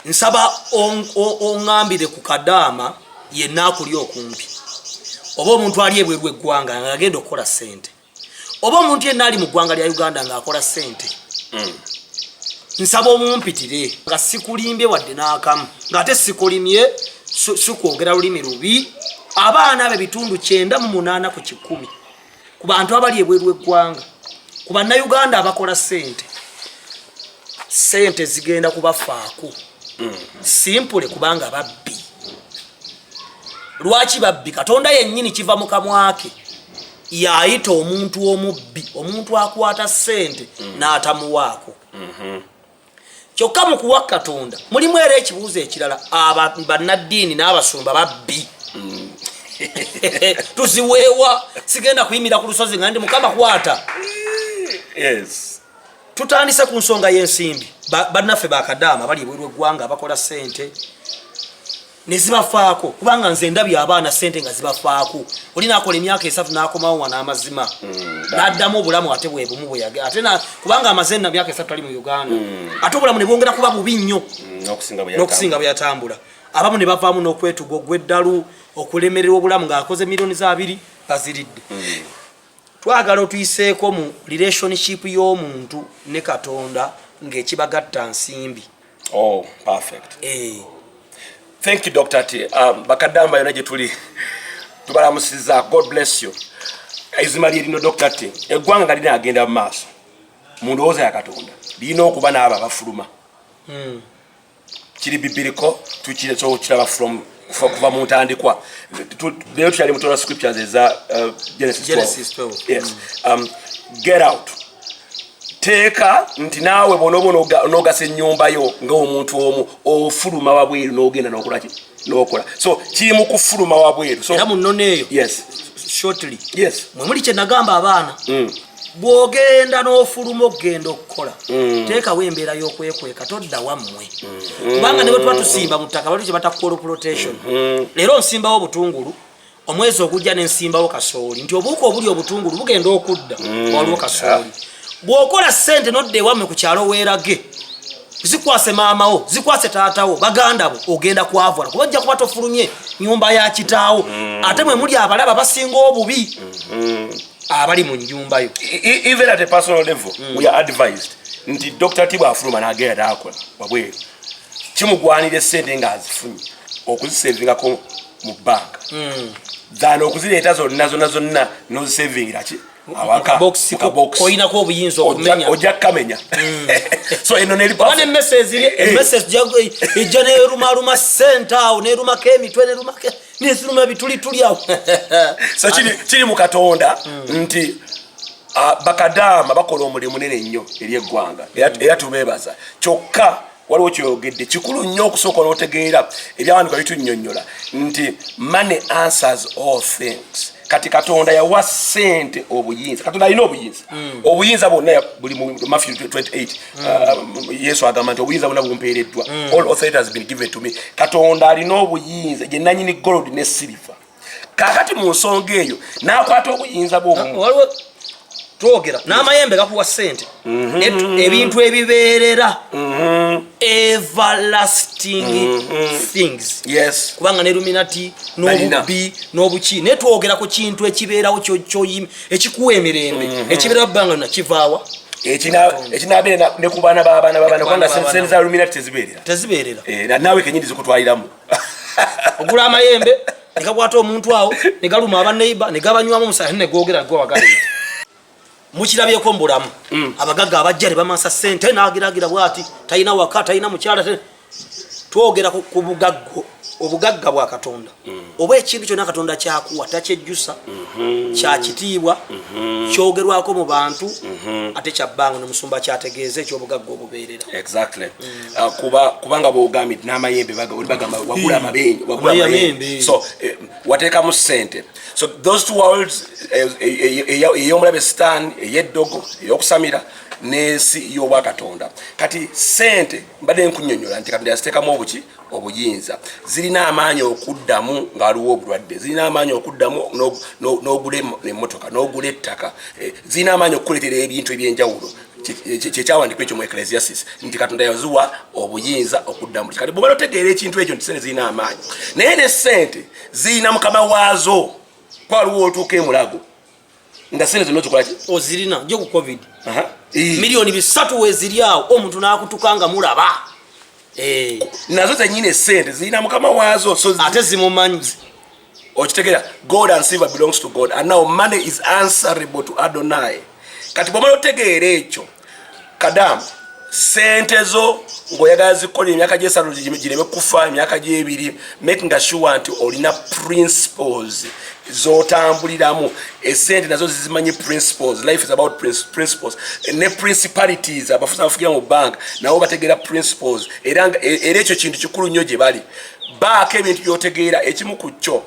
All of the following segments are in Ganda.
Nsaba oŋŋambire ku kadaama yenna akuli okumpi, oba omuntu ali ebweru eggwanga nga agenda okukola ssente, oba omuntu yenna ali mu ggwanga lya Uganda ng'akola ssente. Nsaba omumpitire nga sikulimbye wadde n'akamu, ng'ate sikulimye, sikwogera lulimi lubi. Abaana abo 98% ku bantu abali ebweru w'eggwanga, ku Bannayuganda abakola ssente, ssente zigenda kubafaako simpule kubanga babbi. Lwaki babbi? Katonda yennyini kiva mu kamwake yayita omuntu omubbi, omuntu akwata ssente n'atamuwaako. Kyokka mu kuwa Katonda mulimu era ekibuuzo ekirala. Bannaddiini n'abasumba babbi, tuziweewa. Sigenda kuyimira ku lusozi nga ndi Mukama kwata. Tutandise ku nsonga y'ensimbi. Bannaffe bakadaama bali ebweru eggwanga abakola ssente ne zibafaako, kubanga nze ndabye abaana ssente nga zibafaako. Oli nakola emyaka 3 n'akomawo wano, amazima, n'addamu obulamu ate bwe bumu bwe ate kubanga amaze na myaka 3 tali mu Uganda, ate obulamu ne bwongera kuba bubi nnyo n'okusinga bwe yatambula. Abamu ne bavaamu n'okwetuga ogw'eddalu, okulemererwa obulamu ng'akoze miliyoni za 20 baziridde. Twagala otuyiseeko mu relationship y'omuntu ne Katonda ng'ekibagatta nsimbi. Oh, perfect. Eh. Thank you, Dr. T. Bakadamba yona gye tuli tubalamusiza. God bless you. Ezima lye lino, Dr. T, eggwanga nga lina agenda mu maaso mu ndowooza ya Katonda, lirina okuba n'abo abafuluma. Kiri bibiriko, tukiraba from kuva mu ntandikwa. Leero tukyali mu Torah scriptures eza Genesis 12. Genesis 12. Yes. Get out. Teeka nti naawe bw'onooba onoogasa ennyumba yo ng'omuntu omu, ofuluma wabweru n'ogenda n'okola ki n'okola. So kiri mu kufuluma wabweru. So era mu nnono eyo, shortly, mwe muli kye nagamba abaana, bw'ogenda n'ofuluma okugenda okukola, teekawo embeera y'okwekweka, todda wammwe, kubanga ne bwe tuba tusimba mu ttaka bali kye bata crop rotation. Leero nsimbawo obutungulu, omwezi ogujja nensimbawo kasooli, nti obuuka obuli obutungulu bugenda okudda waliwo kasooli. Bw'okola ssente nodda ewammwe ku kyalo, weerage, zikwase maamawo, zikwase taatawo, baganda bo, ogenda kwavuwala kuba ojja kuba tofulumye nyumba ya kitaawo. Ate mwe muli abalaba basinga obubi abali mu nyumba yo. Even at a personal level, we are advised nti Dr. T bw'afuluma n'agenda n'akola wabweru, kimugwanira essente ng'azifunye okuzisevingako mu banka than okuzireeta zonna zonna zonna n'ozisevingira ki awaka. Kabokisi. Mu kabokisi. Oyinako obuyinza okumenya. Ojja kukamenya. So eno neri oba nemmese eziri, emmese ejja nerumaluma sente awo, nerumako emitwe, nerumako, neziruma ebitulituli awo. So kiri mu Katonda nti bakadaama bakola omulimu munene nnyo eri eggwanga, era tubeebaza. Kyokka waliwo kyoyogedde kikulu nnyo okusooka n'otegeera ebyawandiikibwa bitunnyonnyola nti money answers all things. Kati Katonda yawa ssente obuyinza. Katonda alina obuyinza, obuyinza bwonna buli mu Matthew 28. Yesu agamba nti obuyinza bwonna bumpeereddwa, all authority has been given to me. Katonda alina obuyinza, ye nanyini gold ne silver. Kakati mu nsonga eyo n'akwata obuyinza bw'omu Waliwo twogera n'amayembe gakuwa ssente. Ebintu ebibeerera, everlasting things, kubanga ne Illuminati n'obubbi n'obuki, naye twogera ku kintu ekibeerawo ekikuwa emirembe, ekibeerawo bbanga lyonna, kivaawa? Ekinabeera ne ku baana b'abaana b'abaana, kubanga baana. Sente za Illuminati tezibeerera. Tezibeerera. Eh, naawe kenyini zikutwaliramu. Ogula amayembe ne gakwata omuntu awo, ne galuma abaneiba, ne gabanywamu omusaayi, ne googera gwe wagaleeta. Mukirabyeko mu bulamu, abagagga abajja ne bamansa ssente n'agiragira bwati, talina waka, talina mukyala. Twogera ku bugagga, obugagga bwa Katonda, oba ekintu kyonna Katonda kyakuwa takyejjusa, kya kitiibwa, kyogerwako mu bantu, ate kyabbanga. Nomusumba kyategeeza ekyobugagga obubeerera. Exactly. Kubanga bwogambye nti n'amayembe oli bagamba wagula amabenje, wagula amayembe. Amayembe. So wateekamu ssente. So those two worlds, ey'omulabe Stan, ey'eddogo, ey'okusamira, n'ensi y'obwakatonda. Kati ssente mbadde nkunyonyola nti Katonda yaziteekamu obuki obuyinza. Zirina amaanyi okuddamu nga waliwo obulwadde, zirina amaanyi okuddamu n'ogula emmotoka, n'ogula ettaka, zirina amaanyi okukuleetera ebintu ebyenjawulo. Kyekyawandiikwa ekyo mu Ecclesiastes nti Katonda yaziwa obuyinza okudda mu. Kati bwobala otegeera ekintu ekyo nti sente zirina amaanyi, naye ne sente zirina mukama waazo. Kwaliwo otuuka emulago nga sente zonna ozikolaki? Ozirina jo ku COVID. 3 million weziri awo, omuntu n'akutuka nga mulaba. Nazo zenyini esente zirina mukama waazo, so ate zimumanyi. Okitegeera? Gold and silver belongs to God, and now money is answerable to Adonai. Kati bwomala otegeera ekyo, kadamu sente zo ng'oyagala zikola emyaka gyesatu gireme kufa, emyaka gyebiri, making sure nti olina principles zotambuliramu. Esente nazo zizimanyi principles. Life is about principles ne principalities. Abafuzi abafugira mu bank nabo bategeera principles, era ekyo kintu kikulu nnyo gye bali. Baako ebintu byotegeera. Ekimu ku kyo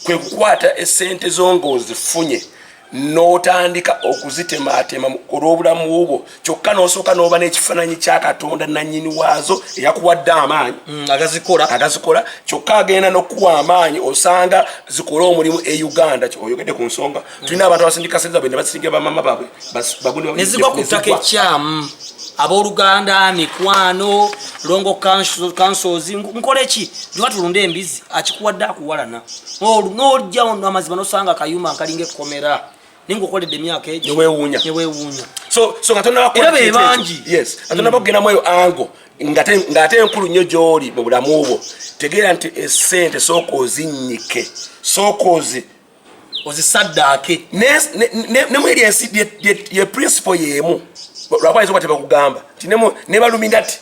kwe kukwata esente zo ng'ozifunye n'otandika okuzitemaatema olw'obulamu bwo, kyokka n'osooka n'oba n'ekifaananyi kya Katonda nannyini waazo eyakuwadde amaanyi Agazikola. Agazikola, kyokka agenda n'okuwa amaanyi osanga zikole omulimu. E Uganda oyogedde ku nsonga, tulina abantu abasindika sente zaabwe ne basindika bamama baabwe Nezigwa ku ttaka ekyamu, abooluganda, mikwano, longo councils. Nkole ki? Ntuba tulunde embizi, akikuwadde akuwalana. N'ojja amazima nosanga akayumba nkalinga ekkomera, naye ngaokoledde emyaka egyo. Neweewuunya. Neweewuunya. So nga tonaba Era be bangi. Yes, nga tonaba kugendamu eyo ango ng'ate enkulu nnyo gy'oli mu bulamu bwo, tegeera nti esente sooka ozinnyike, sooka ozi Ozisaddaake. Ne mweri ensi ye principle y'emu. Lwakuba ayinza okuba tebakugamba nti ne ba Illuminati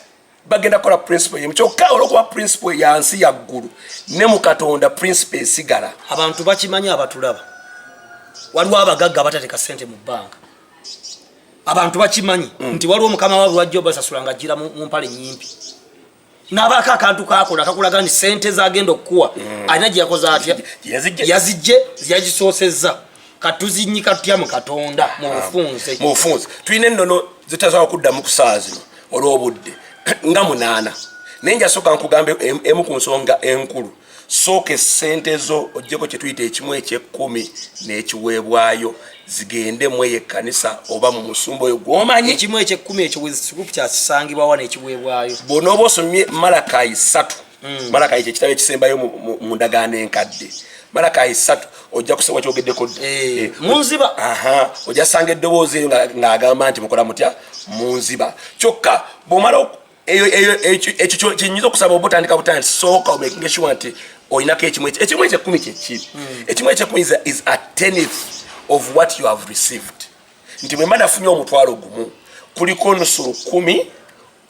bagenda kukola principle y'emu, kyokka olwokuba principle ya nsi ya ggulu, ne mu Katonda principle esigala. Abantu bakimanyi abatulaba, waliwo abagagga abatateka sente mu bbanga. Abantu bakimanyi nti waliwo mukama waabwe wajja obasasula nga ajjira mu mpale nyimpi, nabaako akantu kakola kakulaga nti sente zagenda okukuwa alina gye yakoze atya. Yazijje. Yazijje, yagisoosezza. Katuzinyika tutya mu Katonda mu bufunze? Mu bufunze tulina ennono zitasobola kuddamu ku saa zino olw'obudde nga munaana, naye njasooka nkugambe emu ku nsonga enkulu. Sooka essente zo oggyeko kye tuyita ekimu ekyekkumi n'ekiweebwayo, zigende mu eyo ekkanisa oba mu musumba oyo gw'omanyi. Ekimu ekyekkumi ekyo with scripture kisangibwa n'ekiweebwayo? Bw'onooba osomye Malakayi 3, Malakayi kyekitabo ekisembayo mu ndagaano enkadde, Malakayi 3, ojja kusaba kyogeddeko dda. Munziba. Aha, ojja sanga eddoboozi eryo ng'agamba nti mukola mutya? Munziba. Kyokka bw'omala eyo ekyo kyenyinza okusaba, oba otandika butandisi, sooka omakinga sure nti olinako ekimu ekimu ekyekkumi. Kyeki ekimu ekyekkumi? Is a tenth of what you have received. Nti bwe mba nafunye 10,000, kuliko nusu lukumi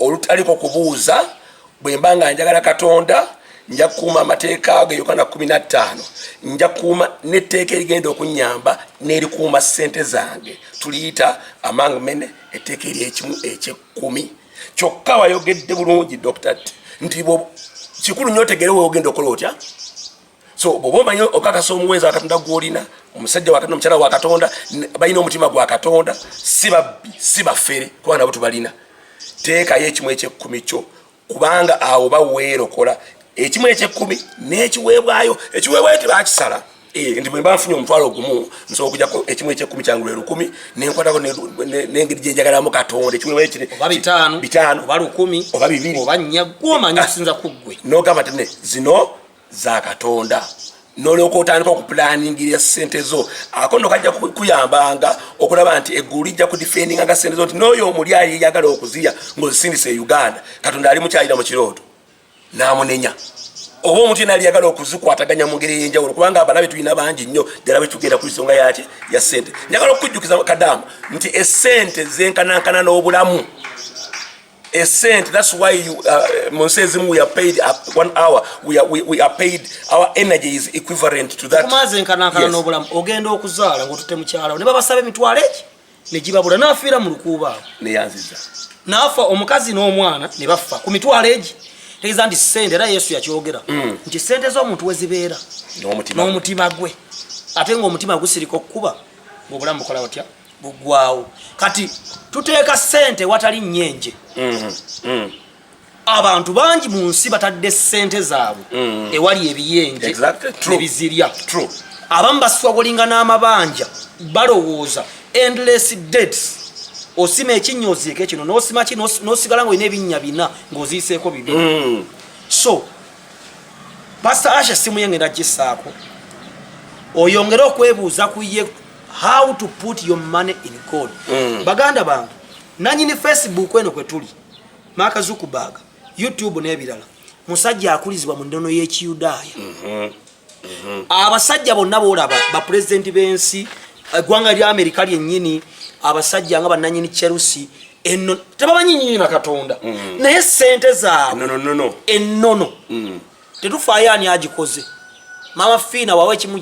olutaliko kubuuza. Bwe mba nga njagala Katonda, nja kukuuma amateeka ge, Yokana 15. Nja kukuuma n'etteeka erigenda okunyamba n'erikuuma ssente zange, tuliyita among many etteeka eryekimu ekyekkumi. Kyokka wayogedde bulungi, Dr. T, nti kikulu nnyo otegere weogenda okola otya. So bw'oba omanyi okakasa omuweereza wa Katonda gw'olina, omusajja wa Katonda, omukyala wa Katonda, balina omutima gwa Katonda, si babbi, si bafere, kuba nabo tubalina, teekayo ekimu ekyekkumi kyo, kubanga awo baweerokola. Ekimu ekyekkumi n'ekiweebwayo, ekiweebwayo tebakisala. Nti bwe mba nfunye 10,000, nsobola okujjako ekimu ekyekkumi kyange lwe 1,000, nenkwatako n'engeri gyenjagalamu Katonda. Ekiweebwayo kiri Oba 500. 500. Oba 1,000. Oba 200. Oba 4, gwomanyi okusinza ku ggwe. N'ogamba ti ne zino za Katonda, nolyoka otandika okupulaningira sente zo. Ako nno kajja kuyambanga okulaba nti eggulu lijja kudefendinga nga sente zo, nti n'oyo omuli aliyagala okuzirya ng'ozisindisa e Uganda, Katonda ali mukyalira mu kirooto n'amunenya, oba omuntu yenna aliyagala okuzikwataganya mu ngeri ey'enjawulo, kubanga abalabe tulina bangi nnyo ddala. Bwe tugenda ku nsonga yaki ya sente, njagala okukujjukiza, kadamu, nti esente zenkanankana n'obulamu. Esente, that's why you, mu nsi ezimu we are paid one hour, we are paid, our energy is equivalent to that. Kumaze nkanankana n'obulamu. Ogenda okuzaala ng'otutte mukyala wo ne babasaba emitwalo egi ne gibabula, n'afiira mu lukuuba awo. Neyanziza. N'afa, omukazi n'omwana ne bafa ku mitwalo egi. Tegeeza nti sente, era Yesu yakyogera nti sente z'omuntu we zibeera n'omutima. N'omutima gwe. Ate ng'omutima gusirika okukuba, ng'obulamu bukola butya? Buggwawo. Kati tuteeka sente watali nnyenje. Abantu bangi mu nsi batadde sente zaabwe ewali ebiyenje Exactly. True. ne bizirya. True. Abamu baswagolinga n'amabanja, balowooza endless debts. Osima ekinnya, oziike kino, n'osima ki, n'osigala ng'olina ebinnya bina ng'oziiseeko bibiri. So Pastor Asha, simu ye ngenda gisaako, oyongere okwebuuza ku ye, how to put your money in God. Baganda bange, nanyini Facebook eno kwe tuli, Mark Zuckerberg, YouTube n'ebirala, musajja akulizibwa mu nnono y'Ekiyudaaya. Abasajja bonna boolaba, bapulezidenti b'ensi, eggwanga lya Amerika lyennyini, abasajja nga bannanyini Chelsea, enno tebamanyi nyini na Katonda, naye sente zaabwe, No, no, no. ennono tetufaayo ani agikoze. Mama Fiina wawe ekimu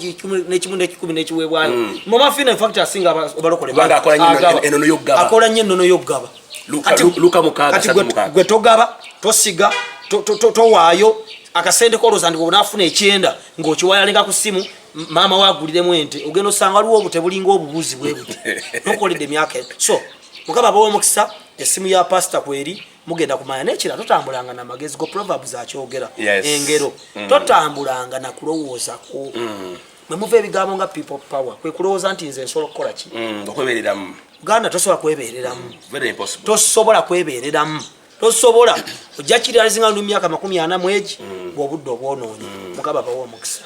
nekimu nekikumi nekiweebwayo. Mama Fiina in fact asinga abalokole. Kubanga akola nnyo Agaba. Ennono y'okugaba. Akola nnyo ennono y'okugaba. Luka 6, Kati 36. gwe togaba, tosiga, towaayo akasente kolooza nti bwonaafuna ekyenda ng'okiwayalinga ku simu, maama waguliremu ente, ogenda osanga waliwo obute bulinga obubuzi bwe buti nokoledde emyaka eno. So Mukama abawa omukisa. Essimu ya pasita kweri, mugenda kumanya. Nekira, totambulanga namagezi go. Proverbs akyogera. Engero, totambulanga nakulowoozako. Mwe muva ebigambo nga people power, kwe kulowooza nti nze nsobola okukola ki. Okwebereramu. Uganda tosobola kwebereramu. Very impossible. Tosobola kwebereramu, tosobola. Ojja kiralizinga mu myaka 40 mu egi ng'obudde obwonoonye. Mukama abawa omukisa.